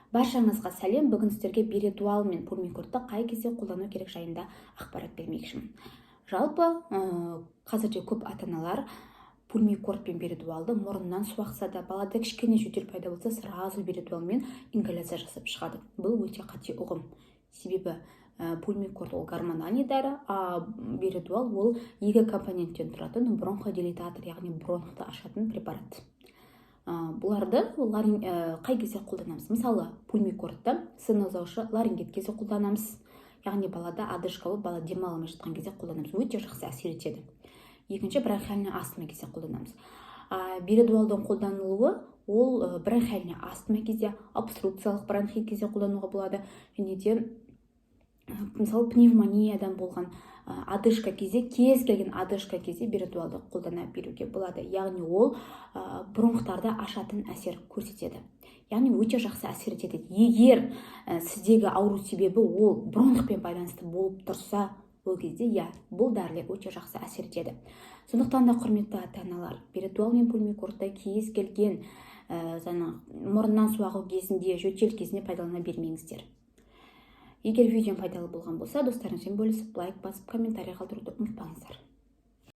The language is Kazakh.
Баршаңызға сәлем! Бүгін сіздерге Беродуал мен Пульмикортты қай кезде қолдану керек жайында ақпарат бермекшімін. Жалпы, қазірде көп ата аналар Пульмикорт пен Беродуалды мұрнынан су ақса да, балада кішкене жөтел пайда болса, сразу Беродуалмен ингаляция жасап шығады. Бұл өте қате ұғым, себебі Пульмикорт ол гормональный дәрі, а Беродуал ол екі компоненттен тұратын бронходилататор, яғни бронхты ашатын препарат. Бұларды қай кезде қолданамыз? Мысалы, Пульмикортты стенозаушы ларингит кезде қолданамыз, яғни балада одышка болып, бала демала алмай жатқан кезде қолданамыз, өте жақсы әсер етеді. Екінші, бронхиальный астма кезде қолданамыз. А Беродуалдың қолданылуы ол бронхиальный астма кезде, обструкциялық бронхит кезде қолдануға болады және де мысалы, пневмониядан болған одышка кезде, кез келген одышка кезде Беродуалды қолдана беруге болады. Яғни ол бронхтарды ашатын әсер көрсетеді, яғни өте жақсы әсер етеді. Егер сіздегі ауру себебі ол бронхпен байланысты болып тұрса, ол кезде, иә, бұл дәрілер өте жақсы әсер етеді. Сондықтан да, құрметті ата аналар, Беродуал мен Пульмикортты кез келген жаңағы мұрнынан су ағу кезінде, жөтел кезінде пайдалана бермеңіздер. Егер видеом пайдалы болған болса, достарыңызбен бөлісіп, лайк басып, комментарий қалдыруды ұмытпаңыздар.